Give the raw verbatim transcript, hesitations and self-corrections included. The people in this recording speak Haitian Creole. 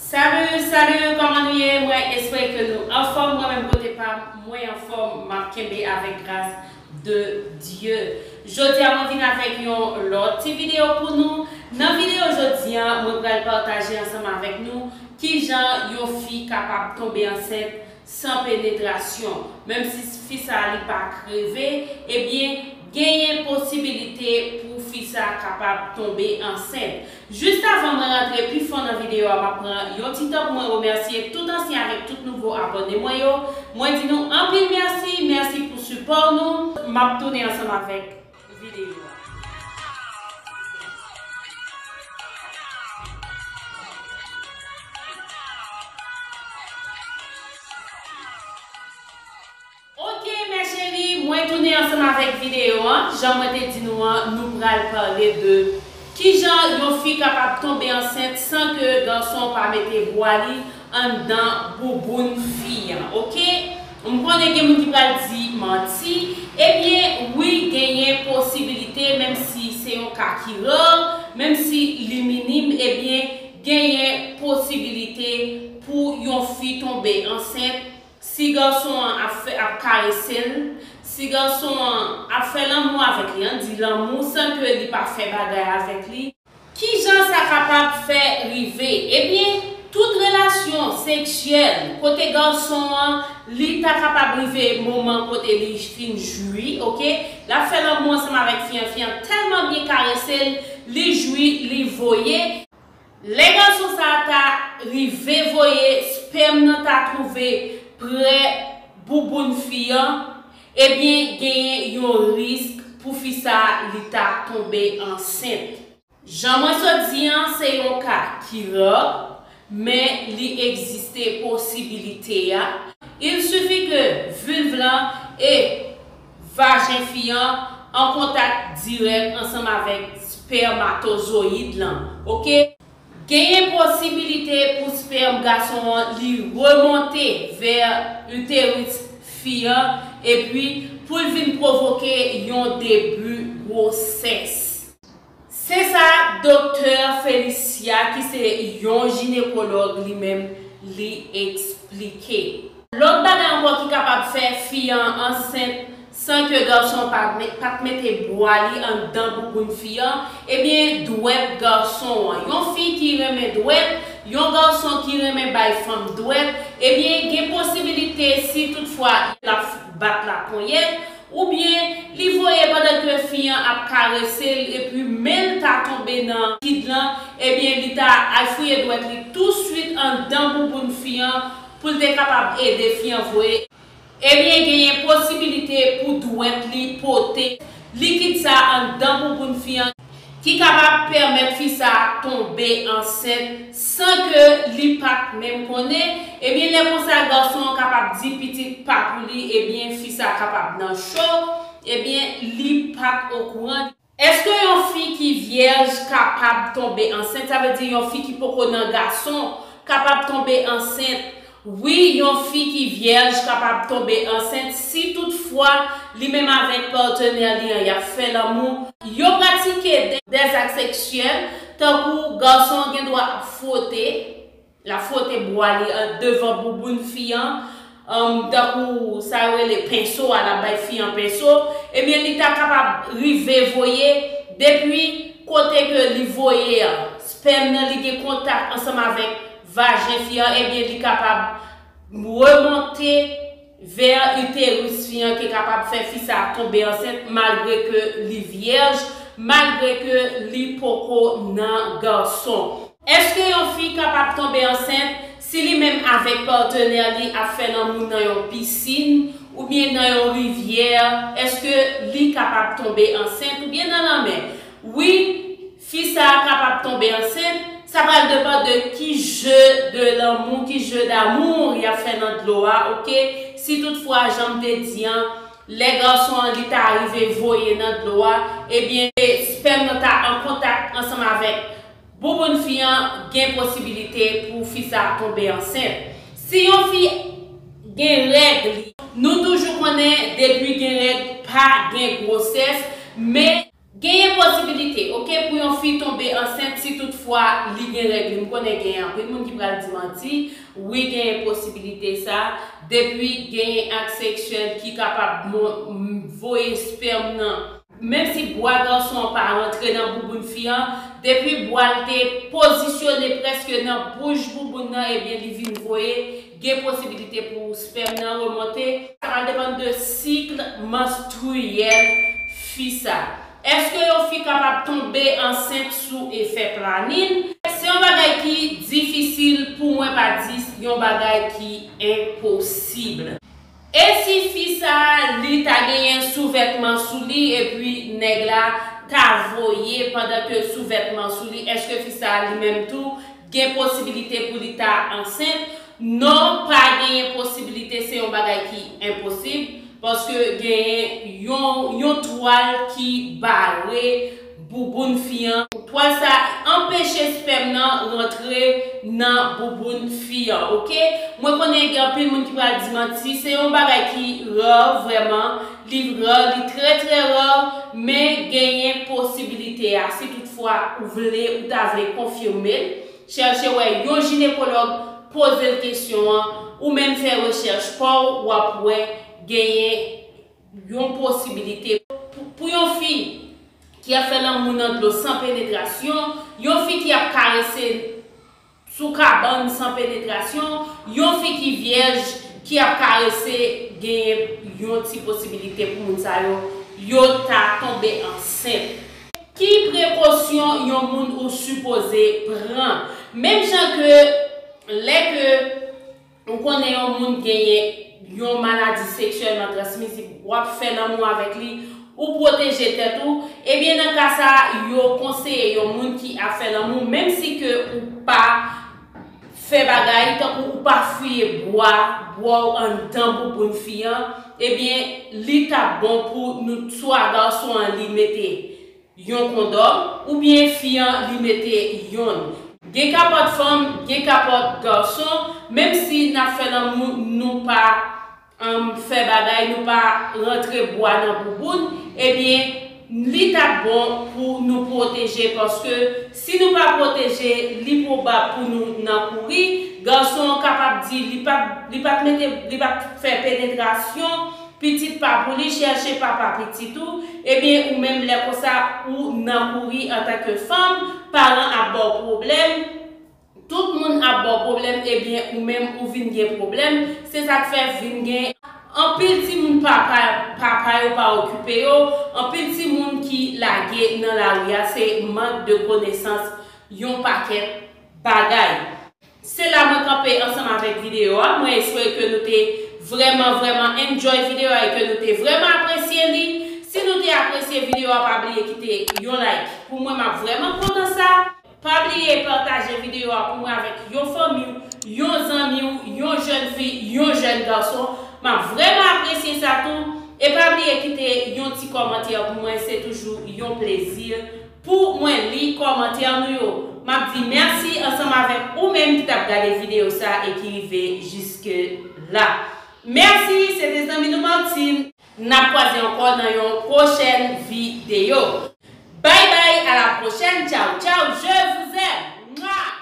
Salut, salut, kòman nou ye? Mwen espere ke nou anfòm. Mwen menm kote pa m, mwen anfòm. M ap kenbe avèk gras de Dye. Jodi a mwen vin avèk yon lòt ti videyo pou nou. Nan videyo jodi a, mwen pral pataje ansanm avèk nou kijan yon fi kapab tonbe ansent san penetrasyon. Menm si fi sa li pa kreve, ebyen, genyen posibilite pou fi sa kapab tonbe ansent. Jis avan mwen rantre pi fon nan videyo a, m ap pran yon ti tan pou mwen remèsye tout ansyen avèk tout nouvo abòne mwen yo. Mwen di nou anpil mèsi, mèsi pou sipò nou. M ap tounen ansanm avèk videyo a. Ok, mes chéries, mwen tounen ansanm avèk videyo an. Jan mwen te di nou an, nou pral pale de kijan yon fi kapab tonbe ansent san ke gason pa mete bwa li anndan bouboun fi an, ok? M konnen gen moun ki pral di manti. Ebyen, wi, genyen posibilite, menm si se yon ka ki rare, menm si li minim, ebyen, genyen posibilite pou yon fi tonbe ansent si gason an ap fè, ap karese l, si gason an ap fè lanmou avèk li, an di lanmou san ke li pa fè bagay avèk li. Kijan sa kapab fè rive? Ebyen, tout relasyon seksyèl kote gason an, li ta kapab rive moman kote li fin jwi, ok? L ap fè lanmou ansanm avèk fi an, fi an tèlman byen karese l, li jwi, li voye. Lè gason sa a ta rive voye, spèm nan ta twouve prè bouboun fi an, ebyen, genyen yon risk pou fi sa a li ta tonbe ansent. Jan mwen sot di an, se yon ka ki rare, men li egziste posibilite a. Il suffit que vulve lan e vajen fi an an kontak dirèk ansanm avèk spèmatozoyid lan, ok? Genyen posibilite pou spèm gason an li remonte vè iteris fi an, epi pou l vin pwovoke yon debi gwosès. Se sa Doktè Felicia, ki se yon jinekològ, li menm, li eksplike. Lòt bagay ankò ki kapab fè fi an ansent san ke gason pa met, pa t mete bwa li anndan bouboun fi an, ebyen, dwèt gason an. Yon fi ki renmen dwèt, yon gason ki renmen bay fanm dwèt, ebyen, gen posibilite, si toutfwa l ap bat laponyèt, oubyen li voye pandan ke fi an ap karese l, epi men l ta tonbe nan likid lan, ebyen, li ta al fouye dwèt li touswit anndan bouboun fi an pou l te kapab ede fi an voye. Ebyen, genyen posibilite pou dwèt li pote likid sa a anndan bouboun fi an, ki kapab pèmèt fi sa a tonbe ansent san ke li pa t menm konnen. Ebyen, lè konsa, gason an kapab di pitit pa pou li, ebyen, fi sa a kapab nan cho, ebyen, li pa t okouran. Èske yon fi ki vyèj kapab tonbe ansent? Sa vle di yon fi ki poko nan gason kapab tonbe ansent. Wi, yon fi ki vyèj kapab tonbe ansent si toutfwa li menm avèk patnè li an y ap fè lanmou. Yo pratike de, de zak seksyèl, tankou gason an gen dwa ap fwote, l ap fwote bwa li an devan bouboun fi an, um, tankou sa yo rele penso a, l ap bay fi an penso, ebyen, li ta kapab rive voye depi kote ke li voye an. Spèm nan, li gen kontak ansanm avèk vajen fi an, ebyen, li kapab remonte vè iteris fi an, ki kapab fè fi sa a tonbe ansent malgre ke li vyèj, malgre ke li poko nan gason. Èske yon fi kapab tonbe ansent si li menm avèk patnè li ap fè lanmou nan yon pisin oubyen nan yon rivyè? Èske li kapab tonbe ansent oubyen nan lanmè? Wi, fi sa a kapab tonbe ansent. Sa pral depann de ki jeu de l'amour, ki jeu d'amour y ap fè nan dlo a, ok? Si toutfwa, jan m te di an, lè gason an li ta rive voye nan dlo a, ebyen, spèm nan ta an kontak ansanm avèk bouboun fi an, gen posibilite pou fi sa a tonbe ansent. Si yon fi gen règ li, nou toujou konnen depi gen règ, pa gen gwosès, men Genyen posibilite, oke, pou yon fi tonbe ansent si toutfwa li gen règ li. M konnen genyen anpil moun ki pral di manti. Wi, genyen posibilite sa. Depi genyen ak seksyèl ki kapab mo- m- voye spèm nan. Menm si bwa gason an pa rantre nan bouboun fi an, depi bwa l te pozisyone prèske nan bouch bouboun nan, ebyen li vin voye, gen posibilite pou spèm nan remonte. Sa pral depann de sik manstriyèl fi sa. Èske yon fi kapab tonbe ansent sou efè planin? Se yon bagay ki difisil pou mwen pa di yon bagay ki enposib. E si fi sa a, li ta genyen souvètman sou li, epi nèg la ta voye pandan ke souvètman sou li, èske fi sa a li menm tou gen posibilite pou li ta ansent? Non, pa genyen posibilite, se yon bagay ki enposib, paske genyen yon, yon twal ki bare bouboun fi an. Twal sa anpeche spèm nan rantre nan bouboun fi an, oke? Mwen konnen gen anpil moun ki pral di manti, se yon bagay ki rare, vrèman, li rare, li trè, trè rare, men genyen posibilite a. Si toutfwa ou vle, ou ta vle konfime l, chèche wè yon jinekològ, poze l kesyon an, ou menm fè rechèch pa w, w ap wè genyen yon posibilite. Pou, pou yon fi ki ap fè lanmou nan dlo san penetrasyon, yon fi ki ap karese sou kabann san penetrasyon, yon fi ki vyèj ki ap karese, genyen yon ti posibilite pou moun sa yo, yo ta tonbe ansent. Ki prekosyon yon moun ou sipoze pran? Menm jan ke lè ke ou konnen yon moun genyen yon maladi seksyèlman transmizib, w ap fè lanmou avèk li, ou pwoteje tèt ou, ebyen nan ka sa a, yo konseye yon moun ki ap fè lanmou, menm si ke ou pa fè bagay, tankou ou pa fouye bwa, bwa w anndan bouboun fi an, ebyen li t ap bon pou nou swa gason an li mete yon kondòm, oubyen fi an li mete yonn. Gen kapòt fanm, gen kapòt gason, menm si n ap fè lanmou, nou pa, um, fè bagay, nou pa rantre bwa nan bouboun, ebyen, li t ap bon pou nou pwoteje, paske si nou pa pwoteje, li pwobab pou nou nan kouri. Gason an kapab di li pa, li pa t mete, li pa t fè penetrasyon, pitit pa pou li, chèche papa pitit ou, ebyen ou menm lè konsa ou nan kouri antanke fanm, paran ap ba w pwoblèm, tout moun ap ba w pwoblèm, ebyen ou menm ou vin gen pwoblèm, se sa k fè vin gen anpil timoun papa, papa yo pa okipe yo, anpil timoun ki lage nan lari a, se mank de konesans yon pakèt bagay. Se la mwen kanpe ansanm avèk videyo a. Mwen espere ke nou te vrèman, vrèman enjoy videyo a e ke nou te vrèman apresye li. Si nou te apresye videyo a, pa bliye kite yon like. Pou mwen, m ap vrèman kontan sa. Pa bliye pataje videyo a pou mwen avèk yon fanmi w, yon zanmi w, yon jèn fi, yon jèn gason. M ap vrèman apresye sa tou. E pa bliye kite yon ti kòmantè pou mwen, se toujou yon plezi pou mwen li kòmantè nou yo. M ap di mèsi ansanm avèk ou menm ki t ap gade videyo sa e ki rive jiske la. Mèsi, se te zanmi nou Martine. N ap kwaze ankò nan yon pwochèn videyo. Bye bye, à la prochaine, ciao ciao, je vous aime. Mwa!